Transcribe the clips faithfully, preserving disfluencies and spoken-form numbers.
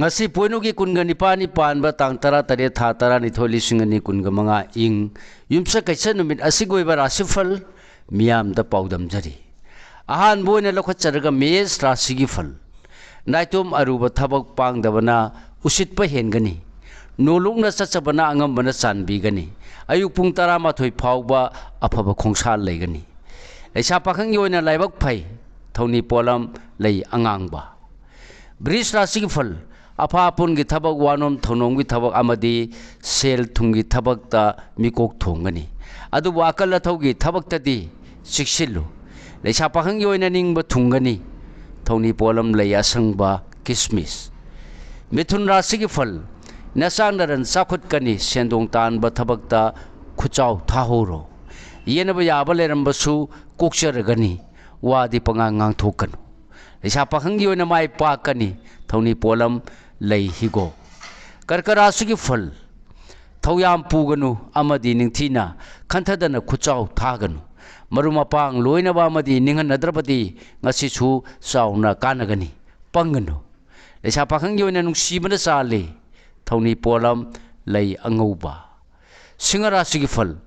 ꯉꯁꯤ ꯄꯣꯏꯅꯨꯒꯤ ꯀꯨꯟꯒ ꯅꯤꯄꯥꯜꯅꯤ ꯄꯥꯟꯕ ꯇꯥꯡ ꯇꯔꯥ ꯇꯔꯦꯠ, ꯊꯥ ꯇꯔꯥꯅꯤꯊꯣꯏ, ꯂꯤꯁꯤꯡ ꯑꯅꯤ ꯀꯨꯟꯒ ꯃꯉꯥ ꯏꯪ ꯌꯨꯝꯁꯀꯩꯁ ꯅꯨꯃꯤꯠ ꯑꯁꯤꯒꯤ ꯑꯣꯏꯕ ꯔꯥꯁꯤꯐꯜ ꯃꯤꯌꯥꯝꯗ ꯄꯥꯎꯗꯝꯖꯔꯤ꯫ ꯑꯍꯥꯟꯕ ꯑꯣꯏꯅ ꯂꯧꯈꯠꯆꯔꯒ ꯃꯦꯁ ꯔꯥꯁꯤꯒꯤ ꯐꯜ꯫ ꯅꯥꯏꯇꯣꯝ ꯑꯔꯨꯕ ꯊꯕꯛ ꯄꯥꯡꯗꯕꯅ ꯎꯁꯤꯠꯄ ꯍꯦꯟꯒꯅꯤ꯫ ꯅꯣꯂꯨꯛꯅ ꯆꯠꯆꯕꯅ ꯑꯉꯝꯕꯅ ꯆꯥꯟꯕꯤꯒꯅꯤ꯫ ꯑꯌꯨꯛ ꯄꯨꯡ ꯇꯔꯥꯃꯥꯊꯣꯏ ꯐꯥꯎꯕ ꯑꯐꯕ ꯈꯣꯡꯁꯥꯜ ꯂꯩꯒꯅꯤ꯫ ꯂꯩꯁꯥ ꯄꯥꯈꯪꯒꯤ ꯑꯣꯏꯅ ꯂꯥꯏꯕꯛ ꯐꯩ꯫ ꯊꯧꯅꯤ ꯄꯣꯠꯂꯝ ꯂꯩ ꯑꯉꯥꯡꯕ꯫ ꯕ꯭ꯔꯤꯖ ꯔꯥꯁꯤꯒꯤ ꯐꯜ꯫ ꯑꯐꯥ ꯑꯄꯨꯟꯒꯤ ꯊꯕꯛ, ꯋꯥꯅꯣꯝ ꯊꯧꯅꯣꯝꯒꯤ ꯊꯕꯛ ꯑꯃꯗꯤ ꯁꯦꯜ ꯊꯨꯝꯒꯤ ꯊꯕꯛꯇ ꯃꯤꯀꯣꯛ ꯊꯣꯡꯒꯅꯤ꯫ ꯑꯗꯨꯕꯨ ꯑꯀꯜ ꯑꯊꯧꯒꯤ ꯊꯕꯛꯇꯗꯤ ꯆꯦꯛꯁꯤꯜꯂꯨ꯫ ꯂꯩꯁꯥ ꯄꯥꯈꯪꯒꯤ ꯑꯣꯏꯅ ꯅꯤꯡꯕ ꯊꯨꯡꯒꯅꯤ꯫ ꯊꯧꯅꯤ ꯄꯣꯠꯂꯝ ꯂꯩ ꯑꯁꯪꯕ, ꯀꯤꯁꯃꯤꯁ꯫ ꯃꯤꯊꯨꯟ ꯔꯥꯁꯤꯒꯤ ꯐꯜ꯫ ꯅꯆꯥ ꯅꯔꯟ ꯆꯥꯎꯈꯠꯀꯅꯤ, ꯁꯦꯟꯗꯣꯡ ꯇꯥꯟꯕ ꯊꯕꯛꯇ ꯈꯨꯠꯆꯥꯎ ꯊꯥꯍꯧꯔꯣ꯫ ꯌꯦꯟꯅꯕ ꯌꯥꯕ ꯂꯩꯔꯝꯕꯁꯨ ꯀꯣꯛꯆꯔꯒꯅꯤ, ꯋꯥꯗꯤ ꯄꯉꯥꯡ ꯉꯥꯡꯊꯣꯛꯀꯅꯨ꯫ ꯂꯩꯁꯥ ꯄꯥꯈꯪꯒꯤ ꯑꯣꯏꯅ ꯃꯥꯏ ꯄꯥꯛꯀꯅꯤ꯫ ꯊꯧꯅꯤ ꯄꯣꯠꯂꯝ ꯂꯩ ꯍꯤꯒꯣꯛ꯫ ꯀꯔꯀ ꯔꯥꯁꯤꯒꯤ ꯐꯜ꯫ ꯊꯧꯌꯥꯝ ꯄꯨꯒꯅꯨ ꯑꯃꯗꯤ ꯅꯤꯡꯊꯤꯅ ꯈꯟꯊꯗꯅ ꯈꯨꯠꯆꯥꯎ ꯊꯥꯒꯅꯨ꯫ ꯃꯔꯨꯞ ꯃꯄꯥꯡ ꯂꯣꯏꯅꯕ ꯑꯃꯗꯤ ꯅꯤꯡꯍꯟꯅꯗ꯭ꯔꯕꯗꯤ ꯉꯁꯤꯁꯨ ꯆꯥꯎꯅ ꯀꯥꯟꯅꯒꯅꯤ꯫ ꯄꯪꯒꯅꯨ꯫ ꯂꯩꯁꯥ ꯄꯥꯈꯪꯒꯤ ꯑꯣꯏꯅ ꯅꯨꯡꯁꯤꯕꯅ ꯆꯥꯜꯂꯤ꯫ ꯊꯧꯅꯤ ꯄꯣꯠꯂꯝ ꯂꯩ ꯑꯉꯧꯕ꯫ ꯁꯤꯡꯍ ꯔꯥꯁꯤꯒꯤ ꯐꯜ꯫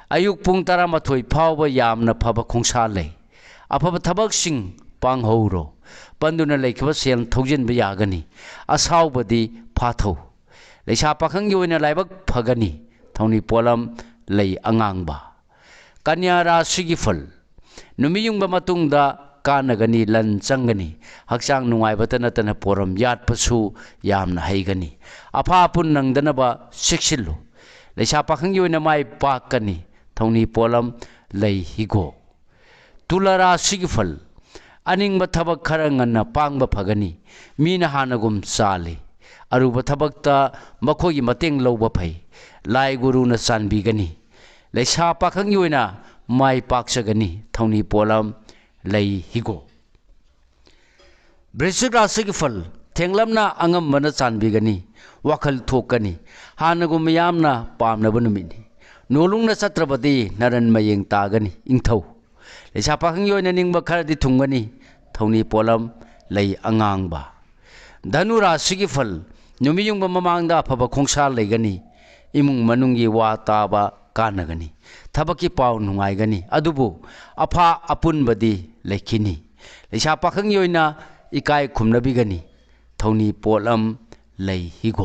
ꯑꯌꯨꯛ ꯄꯨꯡ ꯇꯔꯥꯃꯥꯊꯣꯏ ꯐꯥꯎꯕ ꯌꯥꯝꯅ ꯐꯕ ꯈꯣꯡꯁꯥ ꯂꯩ꯫ ꯑꯐꯕ ꯊꯕꯛꯁꯤꯡ ꯄꯥꯡꯍꯧꯔꯣ꯫ ꯄꯟꯗꯨꯅ ꯂꯩꯈꯤꯕ ꯁꯦꯜ ꯊꯧꯖꯤꯟꯕ ꯌꯥꯒꯅꯤ꯫ ꯑꯁꯥꯎꯕꯗꯤ ꯐꯥꯊꯧ꯫ ꯂꯩꯁꯥ ꯄꯥꯈꯪꯒꯤ ꯑꯣꯏꯅ ꯂꯥꯏꯕꯛ ꯐꯒꯅꯤ꯫ ꯊꯧꯅꯤ ꯄꯣꯠꯂꯝ ꯂꯩ ꯑꯉꯥꯡꯕ꯫ ꯀꯟꯌꯥ ꯔꯥꯁꯤꯒꯤ ꯐꯜ꯫ ꯅꯨꯃꯤꯠ ꯌꯨꯡꯕ ꯃꯇꯨꯡꯗ ꯀꯥꯟꯅꯒꯅꯤ, ꯂꯟ ꯆꯪꯒꯅꯤ꯫ ꯍꯛꯆꯥꯡ ꯅꯨꯡꯉꯥꯏꯕꯇ ꯅꯠꯇꯅ ꯄꯣꯔꯝ ꯌꯥꯠꯄꯁꯨ ꯌꯥꯝꯅ ꯍꯩꯒꯅꯤ꯫ ꯑꯐꯥ ꯑꯄꯨꯟ ꯅꯪꯗꯅꯕ ꯆꯦꯛꯁꯤꯜꯂꯨ꯫ ꯂꯩꯁꯥ ꯄꯥꯈꯪꯒꯤ ꯑꯣꯏꯅ ꯃꯥꯏ ꯄꯥꯛꯀꯅꯤ꯫ ꯊꯧꯅꯤ ꯄꯣꯠꯂꯝ ꯂꯩ ꯍꯤꯒꯣꯛ꯫ ꯇꯨꯂꯥ ꯔꯥꯁꯤꯒꯤ ꯐꯜ꯫ ꯑꯅꯤꯡꯕ ꯊꯕꯛ ꯈꯔ ꯉꯟꯅ ꯄꯥꯡꯕ ꯐꯒꯅꯤ꯫ ꯃꯤꯅ ꯍꯥꯟꯅꯒꯨꯝ ꯆꯥꯜꯂꯤ꯫ ꯑꯔꯨꯕ ꯊꯕꯛꯇ ꯃꯈꯣꯏꯒꯤ ꯃꯇꯦꯡ ꯂꯧꯕ ꯐꯩ꯫ ꯂꯥꯏ ꯒꯨꯔꯨꯅ ꯆꯥꯟꯕꯤꯒꯅꯤ꯫ ꯂꯩꯁꯥ ꯄꯥꯈꯪꯒꯤ ꯑꯣꯏꯅ ꯃꯥꯏ ꯄꯥꯛꯆꯒꯅꯤ꯫ ꯊꯧꯅꯤ ꯄꯣꯠꯂꯝ ꯂꯩ ꯍꯤꯒꯣꯛ꯫ ꯕ꯭ꯔꯤꯁꯤꯛ ꯔꯥꯁꯤꯒꯤ ꯐꯜ꯫ ꯊꯦꯡꯂꯞꯅ ꯑꯉꯝꯕꯅ ꯆꯥꯟꯕꯤꯒꯅꯤ꯫ ꯋꯥꯈꯜ ꯊꯣꯛꯀꯅꯤ꯫ ꯍꯥꯟꯅꯒꯨꯝ ꯃꯤꯌꯥꯝꯅ ꯄꯥꯝꯅꯕ ꯅꯨꯃꯤꯠꯅꯤ꯫ ꯅꯣꯂꯨꯛꯅ ꯆꯠꯇ꯭ꯔꯕꯗꯤ ꯅꯔꯟ ꯃꯌꯦꯡ ꯇꯥꯒꯅꯤ꯫ ꯏꯪꯊꯧ꯫ ꯂꯩꯁꯥ ꯄꯥꯈꯪꯒꯤ ꯑꯣꯏꯅ ꯅꯤꯡꯕ ꯈꯔꯗꯤ ꯊꯨꯡꯒꯅꯤ꯫ ꯊꯧꯅꯤ ꯄꯣꯠꯂꯝ ꯂꯩ ꯑꯉꯥꯡꯕ꯫ ꯙꯅꯨ ꯔꯥꯁꯤꯒꯤ ꯐꯜ, ꯅꯨꯃꯤꯠ ꯌꯨꯡꯕ ꯃꯃꯥꯡꯗ ꯑꯐꯕ ꯈꯣꯡꯁꯥ ꯂꯩꯒꯅꯤ꯫ ꯏꯃꯨꯡ ꯃꯅꯨꯡꯒꯤ ꯋꯥ ꯇꯥꯕ ꯀꯥꯟꯅꯒꯅꯤ꯫ ꯊꯕꯛꯀꯤ ꯄꯥꯎ ꯅꯨꯡꯉꯥꯏꯒꯅꯤ꯫ ꯑꯗꯨꯕꯨ ꯑꯐꯥ ꯑꯄꯨꯟꯕꯗꯤ ꯂꯩꯈꯤꯅꯤ꯫ ꯂꯩꯁꯥ ꯄꯥꯈꯪꯒꯤ ꯑꯣꯏꯅ ꯏꯀꯥꯏ ꯈꯨꯝꯅꯕꯤꯒꯅꯤ꯫ ꯊꯧꯅꯤ ꯄꯣꯠꯂꯝ ꯂꯩ ꯍꯤꯒꯣꯛ꯫